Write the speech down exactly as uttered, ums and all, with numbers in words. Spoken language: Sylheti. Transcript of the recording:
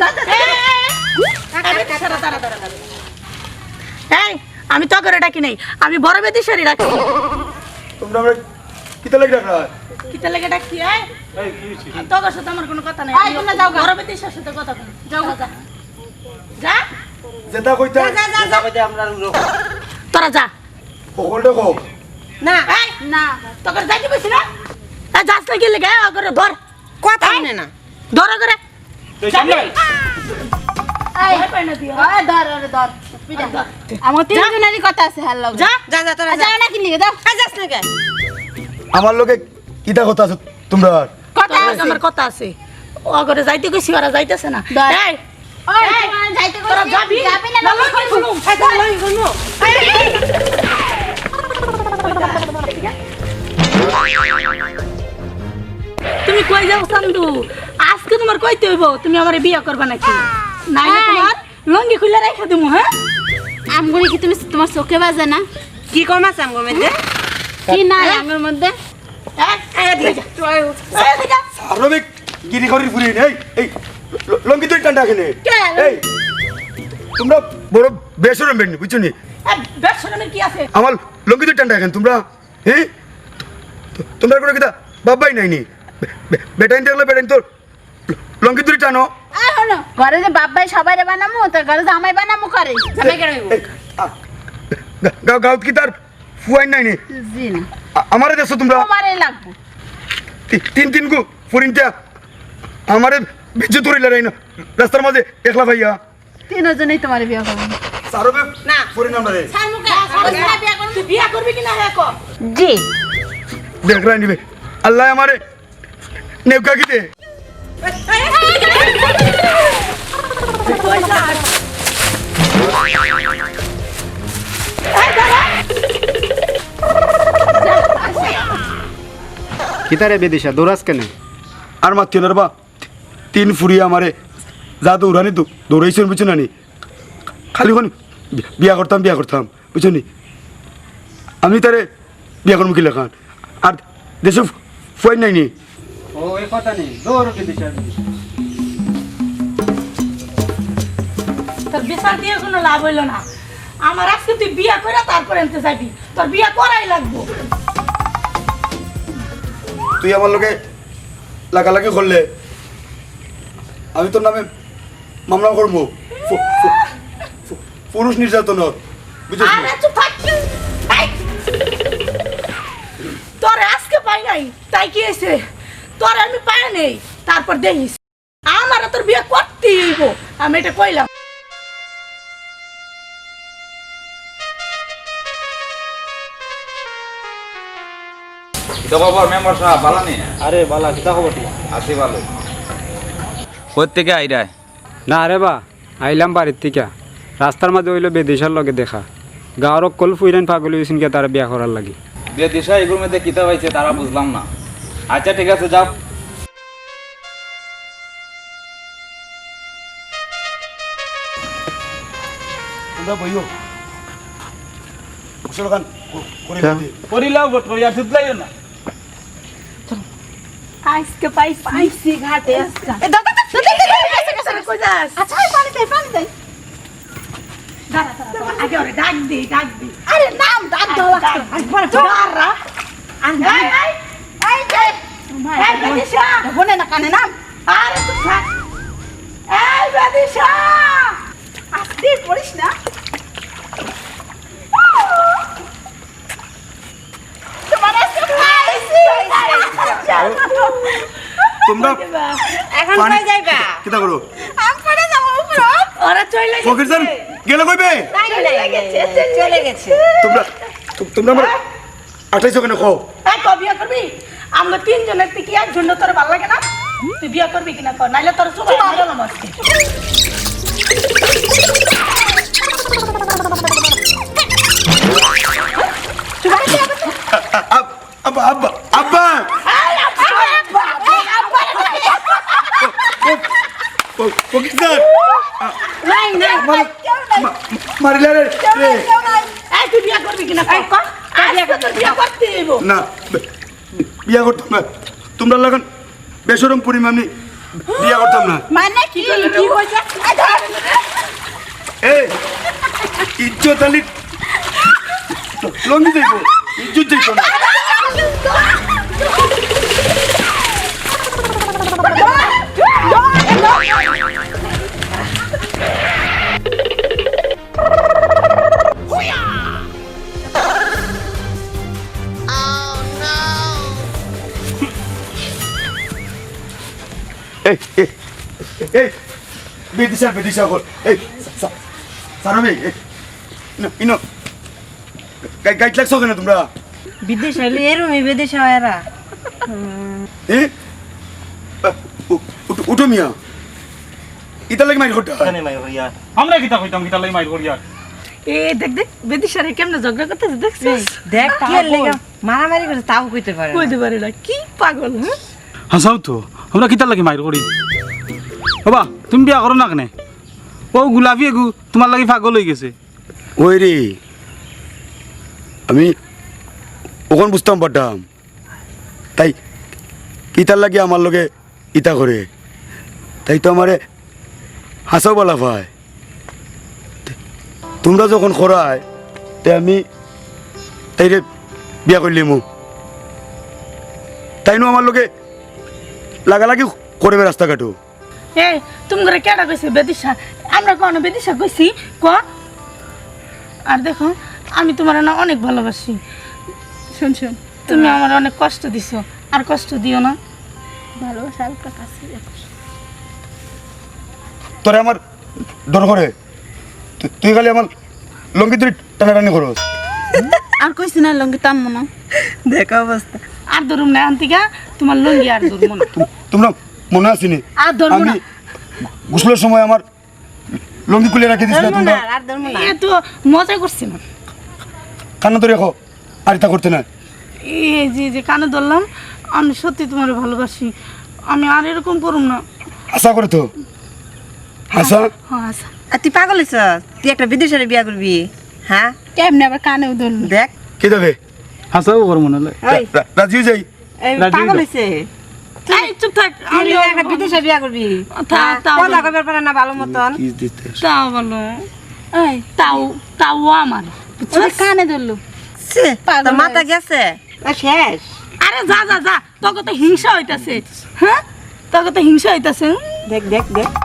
এই, এই, এই, এই। এই, বেদিশা, দাঁড়া, দাঁড়া, দাঁড়া। এই, আমি তো করে ডাকি নাই, আমি বড় বেদিশারে ডাকি। তোমরা আমরা কিতা লাগি ডাকরা? কিতা লাগি ডাকি, এই? এই, কি হইছে? তোর সাথে আমার কোনো কথা নাই। এই, তোমরা যাও গা। বড় বেদিশার সাথে কথা বলো। যাও গা। যা। যেটা কইতে যা, যা, যা, যেটা যা। কইতে আমরা রুম। তোরা যা। হকলটা কও। না। এই, না। তোকে যাইতে কইছি না? এই, যাস না কি লেগে? এই, ওকে ধর। কথা এই, শুনে না। ধর ওকে। এই, সামনে। এই। ভয় পায় না তুই, হ্যাঁ? এই, ধর, ওরে ধর। পিটা। ধর। আমার তিন যা। জনেরই কথা আছে, হ্যাঁ, লগে। যা। যা, যা, তোরা যা। যা না কি লেগে, যাও। এই, যাস না কে? আমার লগে কিতা কথা আছে তোমরা? কথা আছে। আমার কথা আছে। ও করে যাইতে কইছি, ওরা যাইতেছে না। ধর। এই, ওই, এই, তোমার যাইতে তোরা কইছি, যাবি? যাবি না, না, লঙ্গি খুলবো। এই, তোরা লঙ্গি খুলবো। এই, এই, এই। তুমি কই যাও, চান্দু? আজকে তোমার কইতে হইব, তুমি আমারে বিয়া করবা নাকি? নাইলে এই। তোমার লঙ্গি খুলে রেখে দিমু, হ্যাঁ? আমগুলি কি তুমি, তোমার চোখে বাজে না? কি কম আছে আমগুর মধ্যে? কি নাই হ্যাঁ? আমগুর মধ্যে? এই, এই, এদিকে যা। এই, এদিকে যা। আরো বেগ গিরি করির ফুরি নেই। এই, ল-, লঙ্গি তুই টান্ডা কেনে? কে? এই, তোমরা বড় বেশরম বেন, বুঝছো নি? এই, বেশরমের কি আছে? আমার লঙ্গি তুই টান্ডা কেনে তোমরা? হ্যাঁ? তো-, তোমরা কোনো কিতা বাবাই নাই নি? বে-, বে-, বেটাইন দেখলে বেটাইন তোর লঙ্গি তুই টানো। এই, হনো, ঘরে যে বাবাই সবাইরে বানামু, তার ঘরে যে আমায় বানামু করে। জামাই কেন হইব? এই, আ, গা-, গাঁওত কি তার ফুয়াইন নাই নি? জি না। আ-, আমারে দেখছো তোমরা? তোমারে লাগবো। তি-, তিন তিন গো ফরিনটা আমারে বেঁচে ধরে লড়াই না রাস্তার মাঝে একলা পাইয়া। তিনজনেই তোমারে বিয়া করবো। সারবে না। ফরিন আমরা রে। সার মুখে, সার মুখে বিয়া করবি। তুই বিয়া করবি কি না, হ্যাঁ, কর। জি। দেখরায় নিবে। আল্লাহ আমারে নেউকা কি দে? কিতা রে বেদিশা, দৌড়াস কেনে? আর মাতিও না রে বা। তিন ফুরি আমারে যা দৌড়ানি দৌ-, দৌড়াইছইন, বুঝছো না নি? খালি কোন বি-, বিয়া করতাম, বিয়া করতাম, বুঝছো নি? আমি তারে বিয়া করমু কি লাখান? আর দেশে ফু-, ফুয়াইন নাই নি? ও, এই কথা নেই। দৌড় ওকে দিশা। তোর বিচার দিয়ে কোনো লাভ হইল না। আমার আজকে তুই বিয়া করে তারপর আনতে যাবি। তোর বিয়া করাই লাগবো। তুই আমার লগে লাগালাগি করলে আমি তোর নামে মামলা করবো। ফু-, ফু-, ফু-, পুরুষ নির্যাতনর। বুঝছস নি? আরে চুপ থাক। এই! তোরে আজকে পাই নাই, তাই কি হইছে? তোরে আমি পাই নাই, তারপর দেখিস। আমারে তোর বিয়া করতেই হইব, আমি এটা কইলাম। কিতা খবর মেম্বার সাব, ভালা নি? আরে বালা, কিতা খবর তোমার? আছি ভালো। কই থেকে আইরায়? না রে বা, আইলাম বাড়ির থেকে। রাস্তার মাঝে অইলো বেদিশার লগে দেখা। গাঁওর অকল ফুইরাইন পাগল অইছইন গিয়া তারে বিয়া করার লাগি। বেদিশা এগুর মধ্যে কিতা পাইছে তারা বুঝলাম না। আচ্ছা ঠিক আছে, যাও। তোমরা বইও। গোসল খান ক-, করে হ্যাঁ। নিতে। করিলাও বট, করিয়া সুতলাইও না। আজকে পাইছি। পাইছি ঘাটে আজকে। এ, দাও, দাও, দাও, দাও, দাও, দাও, দাও, দাও, কই যাস? আচ্ছা, এই পানি দেই, পানি দেই। দাঁড়া, দাঁড়া, দাঁড়া। আগে ওরে ডাক দে, ডাক দে। আরে নাম ডাক দেওয়া লাগতো। আরে, আরে, আরে, দাঁড়া। আর এই, এই, এই, এই, এই, বেদিশা। ফোনে না কানে নাম। আরে, তুই থাক। এই, বেদিশা। আস্তে পড়িস না। তোমার আজকে পাইছি, পাইছি। তোমরা এখন পানি কই যাইবা? কিতা করো? আম পাড়ে যাবো উপরে। ওরা চলে গেছে। ফকির স্যার, গেলে কইবে? নাই, নাই, নাই, নাই, চলে গেছে। তোমরা, তো-, তোমরা আমার আঠাইশো কেন কও? এই, কও বিয়া করবি? আমরা তিনজনের থেকে একজন তোর ভালো লাগে না? তুই বিয়া করবি কিনা কর, নাইলে তোর চুপ, চুপ। মারালাম আজকে। আব-, আব্বা, আব্বা, আব্বা! ও, ও, ও, কি স্যার? নাই, নাই, আমার কেউ নাই। মা-, মারিলা রে, কেউ নাই, রে। কেউ নাই। এই, তুই বিয়া করবি কিনা? এই, কর। আজকে তোর বিয়া করতে হইব। না, বি-, বিয়া করতাম না। তোমরা লাগান বেশরম পরিমাণে বিয়া করতাম না। মানে কি? কি কইছে? এই ধর। এই, ইজ্জত আলী লঙ্গি যাইব, ইজ্জত যাইব না। এই, এই, এই, বিদিশা, বিদিশা, কর। এই, সা-, সা-, সারো বে, এই, ইনো, ইনো। গাই-, গাইট লাগছো কেনে তুমরা? বিদেশ আইলে এরমই বিদেশ হয় এরা। এ? আ, উ-, উঠো, উঠো মিয়া। ইতার লাগি মাইর করতা? কেনে মাইর করিয়ার? আমরা কিতা কইতাম, কিতার লাগি মাইর করিয়ার? এ, দেখ, দেখ, বিদেশ আরে কেমনে ঝগড়া করতেছে, দেখছিস? দেখ, কি আর লেগা মারামারি করে, তাও কইতে পারে না। কইতে পারে না। কি পাগল, হ্যাঁ? হাছাউ তো, আমরা কিতার লাগি মাইর করি? বাবা, তুমি বিয়া করো না কেনে? ও গোলাপি এগু তুমার লাগি পাগল অই গেছে। ওই রে, আমি অখন বুঝতাম পারতাম। তাই কিতার লাগি আমার লগে ইতা করে? তাই তো আমারে হাছাউ বালা পায়। তুমরা যখন করায়, তে আমি তাইরে বিয়া করিলিমু। তাইনও আমার লগে লাগালাগি করবে রাস্তাঘাটো। এই, তুমরারে কেডা কইছে বেদিশা? আমরা কুনু বেদিশা কইছি? ক। আর দেখো, আমি তুমারে না অনেক ভালোবাসি। শোন, শোন। তুমি আমারে অনেক কষ্ট দিছো, আর কষ্ট দিও না। ভালোবাসা হালকা কাছে রাখো। তোরে আমার ডর করে। তুই, তুই খালি আমার লুঙ্গি ধরি টানাটানি করস। আর কইছি না লুঙ্গি টানমু না। দেখো অবস্থা। আর ধরুম না, আনতিকা তুমার লুঙ্গি আর ধরমু না। তুম-, তুমরা মনো আছে নি? আর ধরমু না। আমি গোসলর সময় আমার লুঙ্গি খুলে রাখি দিস না ধরমু তুমরা। না, আর ধরমু না। এ তো মজা করছি না। কানো ধরে রাখো, আর ইতা করতে না। এই যে, যে কানো ধরলাম, আমি সত্যি তুমারে ভালোবাসি, আমি আর এরকম করুম না। আশা করে তো। আশা? হ্যাঁ, আশা। আর তুই পাগল অইছস? তুই একটা বিদেশিরে বিয়া করবি? হ্যাঁ? কেমনে আবার কানেও ধরলি? দেখ। কি দেবে? হাছাউ করমু নালে। ওই। রা-, রা-, রাজি অই যাই। এই রাজি পাগল অই যা। অইছে। এই চুপ থাক, তুই আমি একটা বিদেশি বিয়া করবি? তা, হ্যাঁ? তা কথা বলো। কইবার পারে না ভালো মতন। কি দিতে? তা বলো। এই, তাও, তাও আমার। বুঝছস? ওরে কানে ধরলো। ছি, পাগল তোর মাথা হয়ে গেছে? তা শেষ। আরে যা, যা, যা। তোকে তো হিংসা অইতাছে। হ্যাঁ? তোকে তো হিংসা অইতাছে। হুম? দেখ, দেখ, দেখ।